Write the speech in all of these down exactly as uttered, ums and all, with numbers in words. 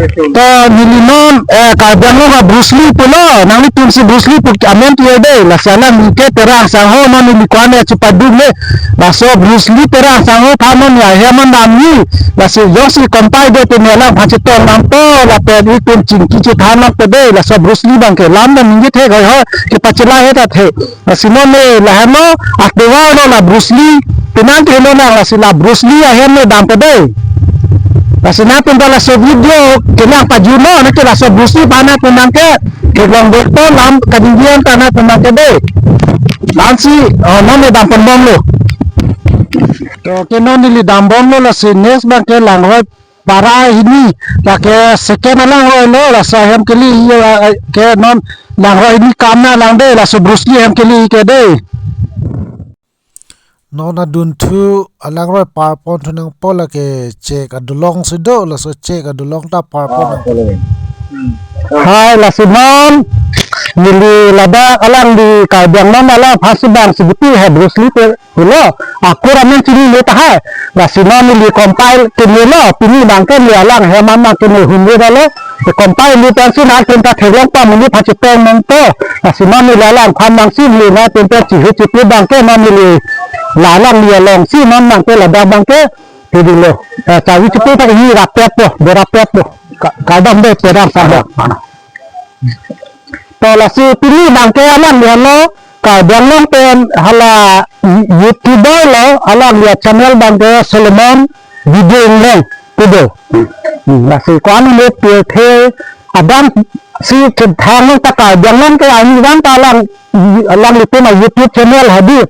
To neli non, eh, Karbi Anglong a Bruce Lee pulo, nanglitum si Bruce Lee pu amen tiye dei, lasi alang ningke Terang Sangho non neli ko-an chipaduk le, laso Bruce Lee Terang Sangho aphan non ya hem an damji, lasi jongsi compile do te ne alangphan chetong nangpo, lapen itum chingki chethan nangpo dei, laso Bruce Lee abangke lam dam ningje thek hoi ho, kepachelai he ta the. Lasi non ne lahenlo, akevar lo la Bruce Lee, penang ke lo nang lasi la Bruce Lee ahem ne dampo dei. Lasi nangtum ta laso video kelang pajutlo, nangke laso Bruce Lee aphan nangtum nangke, kelong doktor lam kadinggian ta nangtum nangke dei. Lasi, oh, non ne damponbomlo. To ke non neli dambomlo lasi next abangke Langroi para hini, lake second alangroi lo, laso ahem kali, eh, ke non Langroi hini kam na lang dei, laso Bruce Lee ahem kali ke dei. Non adunthu alangroi parpon thu nangpo lake chek adolong si do, laso chek adolong ta parpon nang. Hai, lasi non neli ladak alangli Karbi Anglong alangphan si bang si betul he Bruce Lee pe pulo, akur amen chinine tahai. Lasi non neli compile kenelo, pini abangke neli alang hem an abangke neli hunve dalo. Te compile neli pensi nangtum ta theklong pame neli phan chetong nangpo. Lasi non neli alangphan nangsi neli nangtum pen chihu chipu abangke non neli la alangli alongsi non abangke ladak abangke te dilo. Eh, chavi chipu ta ini rapetpo, do rapetpo. Ka-, kadam dei Terang Sangho. To lasi pini abangke alangli henlo, Karbi Anglong pen hala YouTuber lo, alangli achannel abangke Solomon Video Ingleng, kudo. Hmm, lasi ko-an ne pirthe abang si chethan ta Karbi Anglong ke ani abang ta alang, alanglitum a YouTube channel hadi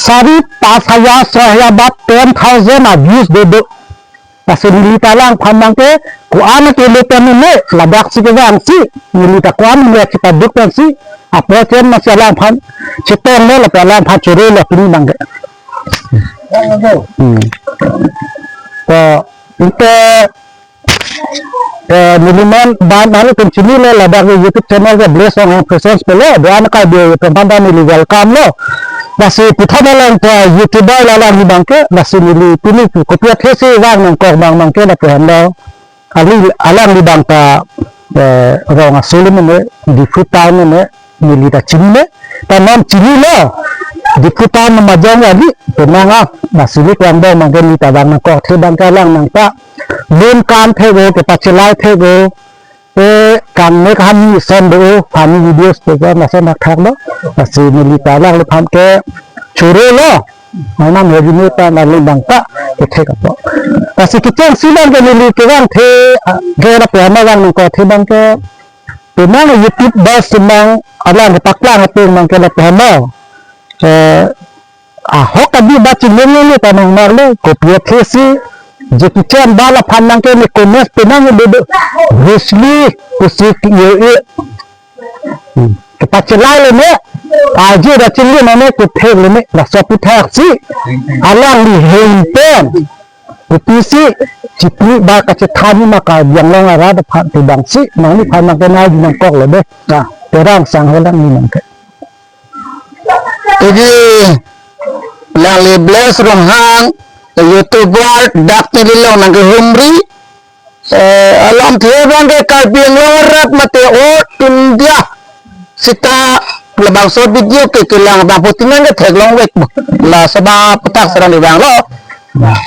sari pas hajar, soi hajar bat ten thousand a views do do. Lasi neli ta alangphan abangke ko-an kele pen ne ladak si kevang si, neli ta ko-an ne chipaduk pen si, apot chen masi alangphan chetonglo lapen alangphan chorolo pini abangke. Hmm. To, inte, eh, neli non bang nangtum chinilo ladak YouTube channel ke Bless Ronghang Presents pulo, doan kai be teman dan neli welcome lo. Lasi puthot along ke YouTuber la alangli abangke, lasi neli pini kopi athe si vang nangkok abang abangke lapu henlo. Ali alangli abang ta, eh, rong aso le mene, Diphu town mene, neli ta chinine, ta non chinilo. Diphu town ma jong ali, penang a, lasi neli kevang abang abangke neli ta vang nangkok athe abangke alang nangta lun kan thek o, kepachelai thek o, eh, kang ne khan ni son do, funny videos pe ko na son thak thak do. Lasi neli ta alangliphan ke chorolo. Manam he jine ta na le bang ta ke thek apot. Lasi kechengsi abangke neli kevang athe, ah, ke lapu henlo vang nangkok athe abangke. Penang YouTube bas semang alang kepaklang athe abangke lapu henlo. Eh, ahok abi ba chinglongle ta nangmarlo, kopi athe si Jackie Chan ba laphan nangke ne kones penang do do. Bruce Lee, pusi yo e. Hmm. Kepachelai le ne, ajo da chingli ne ne kethek le ne, laso aphuthak si alangli heng pen. Kopi si chipni ba kachethan ma Karbi Anglong arat aphan tu bang si, nangliphan nangke nai nangkoklo dei. Nah, Terang Sangho alangli nangke. Taji alangli Bless Ronghang, YouTuber, dak neli along nangkehumri, eh, alamthe abangke Karbi Anglong arat mate all India sita labangso video ke kelang abang putin nangke theklongvek. Laso ba puthak sarang di vanglo.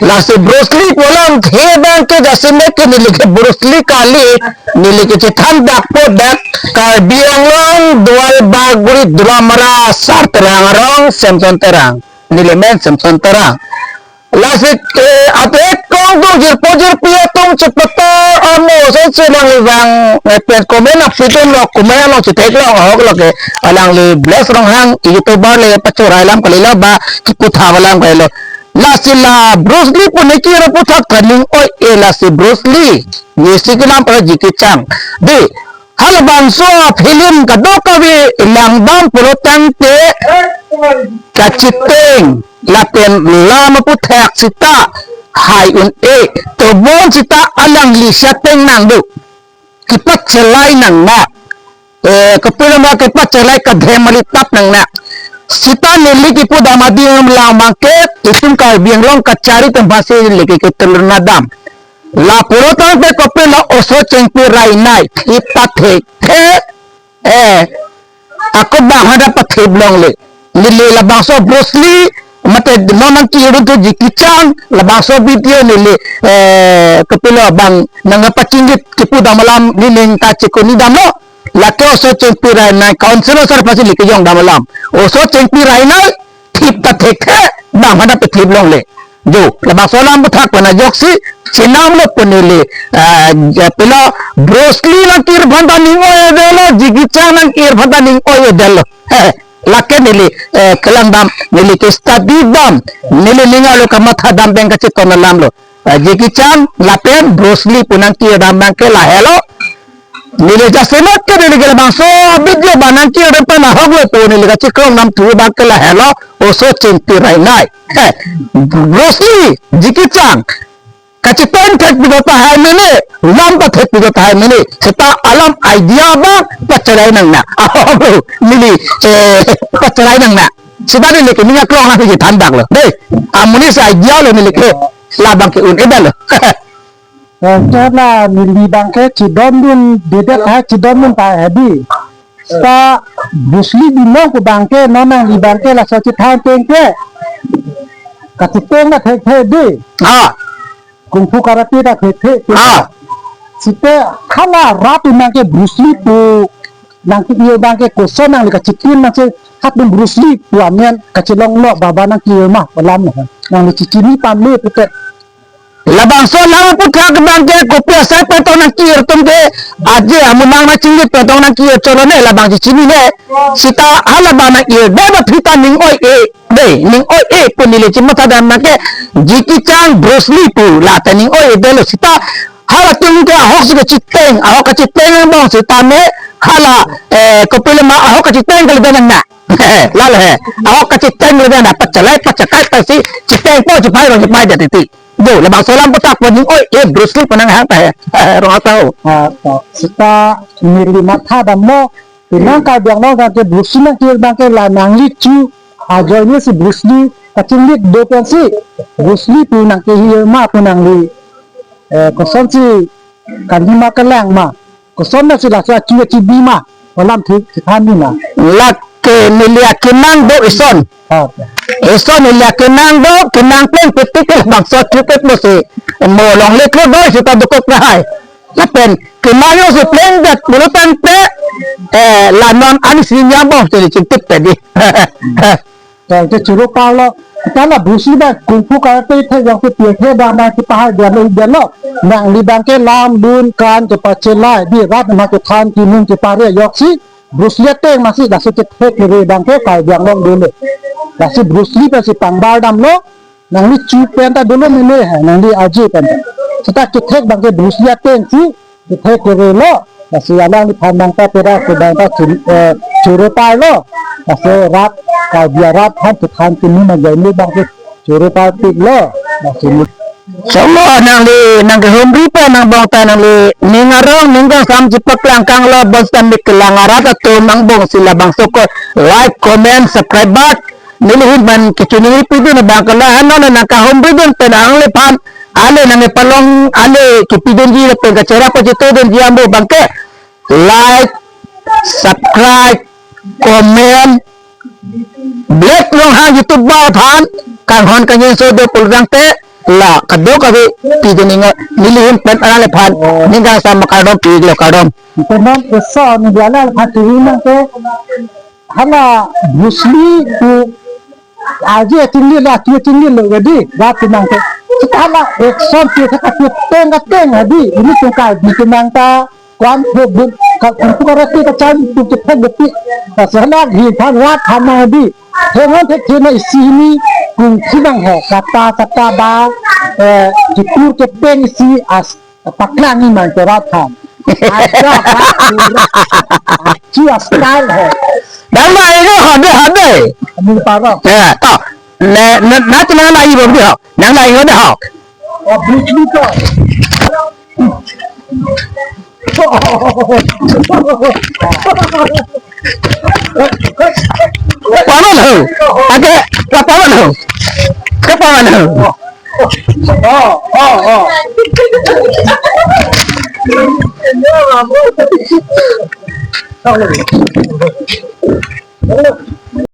Lasi Bruce Lee pu alamthe abangke jasemet ke neli ke Bruce Lee kali, neli ke chethan dakpo dak Karbi Anglong Duar Bagori Dulamara asar Terang arong Samson Terang. Neli men Samson Terang. Lasi, eh, ate kongtung jirpo jirpi atum chepatar amo sen si nangli vang, eh, pen comment apidun lo, comment along chetheklong ahok lo ke alangli Bless Ronghang YouTuber le pachorai alam kalilo ba kiputha alam kalilo. Lasi la Bruce Lee pu ne kira puthak kaning oi e lasi Bruce Lee. Nesi kelang pada Jackie Chan. Dei, halabangso film kadokave langdam pulo tangte kacheteng lapen lam aphuthak sita hai un-e, tobon sita alangli cheteng nang do. Kepachelai nangnak. Eh, kapilo ma kepachelai kadhem mali tap nangnak. Sita neli kipu dam adi nang lang mangke, itum Karbi Anglong kachari atum aphansi neli ke ketelun adam. Lapulo tangte kopilo oso chengpi rainai thip pathekthe, eh, ako bang hada pathip longle. Neli labangso Bruce Lee, mate non nangkir-un thu Jackie Chan, labangso video neli, eh, kopilo bang nangpachingit kipu dam alam nening ta chekuni damlo. Lake oso chengpi rainai, council asar pasi lake jong dam alam. Oso chengpi rainai thip pathekthe, bang hada pathip longle. Jo, labangso alam aputhak pen ajoksi chenamlo pu neli, ah, ja pilo Bruce Lee nangkir aphan ta ning oi-edetlo, Jackie Chan nangkir aphan ta ning oi-edetlo. Lake neli, eh, kelang dam, neli ke study dam, neli ning arlo kamatha dam pen kachetong alamlo. Eh, Jackie Chan lapen Bruce Lee pu nangkir dam abangke lahelo. Neli jasemet ke neli ke labangso video bang nangkir dam pen ahoklo pu neli kachekrong dam thu abangke lahelo, oso chengpi rainai. Eh, Bruce Lee, Jackie Chan kachetong thek pido tahai mene, lam pathek pido tahai mene. Seta alam idea abang pacherai nangne. Ahoklo, neli, eh, pacherai nangne. Seta neli ke ning aklong nangchethan daklo. Dei, amonit si idea lo neli ke, labangke un-edetlo. Eh, ke la neli abangke chedondundedet tahai, chedondun tahai hedi. Seta Bruce Lee binong pu abangke non nangli abangke laso chethan ateng ke kachetong ta thekthe dei. Ah. Kung fu karate ta thekthe. Ah. Seta hala rat abangke Bruce Lee pu nangke-ir abangke koson nangli kachetun nangsi, hatum Bruce Lee pu amen kachelonglo, baba nangke-ir ma pu alam nangli chechini pame pute. Labangso alam aputhak abangke kopi asai pen tong nangkir atum ke, aje amumang nangchingit pen tong nangkir cholo ne, labang chechinine. Seta halabang nangkir, dei ba phita ning oi-e, dei, ning oi-e pu neli chematha dam abangke, Jackie Chan, Bruce Lee pu, lata ning oi-edetlo seta, halatum ke ahok si kachetong, ahok kachetong angbong seta me, hala, eh, kopilo ma ahok kachetong kalidet nangne. Lalo he, ahok kachetong kalidet nangne, pachelai, pachekai ta si, chetongpo, chepai, rong chepai det titi. Jo, labangso alam aputhak pen ning oi-e Bruce Lee pu nanghang tahai. Rong atau. Ah, to. Seta neli matha damlo. Penang Karbi Anglong abangke Bruce Lee nangkir abangke la nangli chu ajoine si Bruce Lee kachinglit do pensi Bruce Lee pu nangke-ir ma pu nangli, eh, kosonsi kanghima kelang ma. Koson nangsi laso achu achibi ma, pu alam thu chethan nang. Lake neli akenang do ison. Ah, ison neli akenang do, kenang pleng petik ke labangso achu pet mo si. Mo longle klo do, seta dokok tahai. Lapen kenang yo si plengdet pulo tangte, eh, la non ani si nyambong si chingtip pe dei. Tangte choro parlo. Seta la Bruce Lee abang kung fu karate thek jongsi pirthe abang abang kepahai detlo, detlo. Nangli abangke lam lun kan kepachelai, dei, rat ma kethan kinun kepare ajoksi Bruce Lee ateng masi, lasi kethek kere abangke Karbi Anglong dolo. Lasi Bruce Lee pensi pangbar damlo, nangli chu pen ta dolo mene he, nangli aje pen ta. Seta kethek abangke Bruce Lee ateng si, kethek kerelo, lasi alangliphan abang ta pera ke abang ta chun-, eh, choro parlo, lasi rat, Karbi arat aphan kethan kinun ajoine abangke choro parpiklo, lasi ni. Cholo nangli, nangkehumri pen angbong ta nangli, ning arong, ning kangsam chepaklang kanglo, bonsita me kelang arat atum angbong si labangso ko like, comment, subscribe bak, neli ahin pen kechoningri pidun abangke la, non nangkahumridun pen alangliphan, ale nangkepalong, ale kepidunji pen kachera pachitodunji angbong abangke, like, subscribe, comment, Black Ronghang YouTube aphan kanghon kangjinso do pulo tangte la kadokave pidun ingot, neli ahin pen alangliphan ning kangsam kardom pilo, kardom. Pen non eso ni biala aphan tiri nangke hala Bruce Lee pu aje chinglit la, aje chinglitlo dei, rat penang ke. Seta hala action pu thak pu teng ka teng hedi, ini tungkai di penang ta, kwan hok dun, ka kung fu karate kachan pu kethek beti. Lasi hala aphan rat aphan nang hedi. Hengon thekthe na isi hini kung fu nang he, kata kata ba, eh, kepur kepeng isi as paklang ni man ke rat aphan. Aja ba, chu a-style he. Nang la ingot ho dei, ho dei. Amin paro. Ya, to. Ne, ne, na tu nang la ingot ho dei ho. Nang la ingot ho dei ho. Oh, Bruce Lee to. Paman ho. Ake, paman ho. Ke paman ho. Oh, oh, oh.